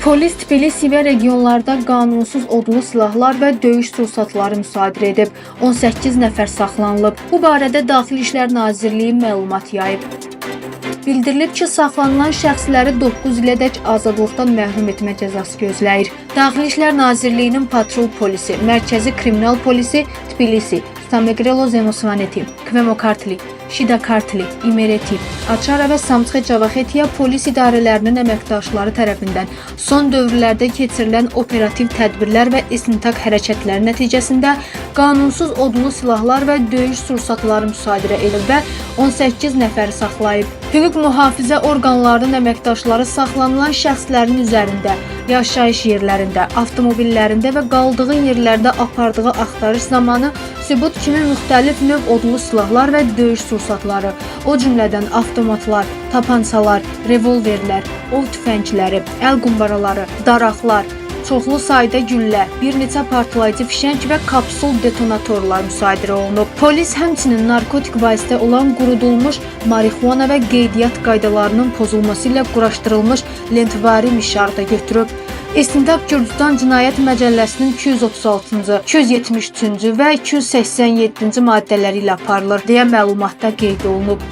Polis Tbilisi və regionlarda qanunsuz odlu silahlar və döyüş sursatları müsadirə edib. 18 nəfər saxlanılıb. Bu barədə Daxili İşlər Nazirliyi məlumat yayıb. Bildirilib ki, saxlanılan şəxsləri 9 ilədək azadlıqdan məhrum etmə cəzası gözləyir. Daxili İşlər Nazirliyinin patrul polisi, Mərkəzi Kriminal Polisi Tbilisi, Samegrelo Zemosvaneti, Kvemo Kartli, Şida Kartli, İmereti, Açara və Samtsxe Cavaxetiya polis idarələrinin əməkdaşları tərəfindən son dövrlərdə keçirilən operativ tədbirlər və istintaq hərəkətləri nəticəsində qanunsuz odlu silahlar və döyüş sursatları müsadirə edilib və 18 nəfəri saxlayıb. Hüquq mühafizə orqanlarının əməkdaşları saxlanılan şəxslərin üzərində, yaşayış yerlərində, avtomobillərində və qaldığı yerlərdə apardığı axtarış zamanı sübut kimi müxtəlif növ odlu silahlar və döyüş sursatları, o cümlədən avtomatlar, tapançalar, revolverlər, ov tüfəngləri, əl qumbaraları, daraqlar, çoxlu sayda güllə, bir neçə partlayıcı fişəng və kapsul detonatorlar müsadirə olunub. Polis həmçinin narkotik vasitə olan qurudulmuş marixuana və qeydiyyat qaydalarının pozulması ilə quraşdırılmış lentvari mişar da götürüb. İstintaq Gürcüstan Cinayət Məcəlləsinin 236-cı, 273-cü və 287-ci maddələri ilə aparılır deyə məlumatda qeyd olunub.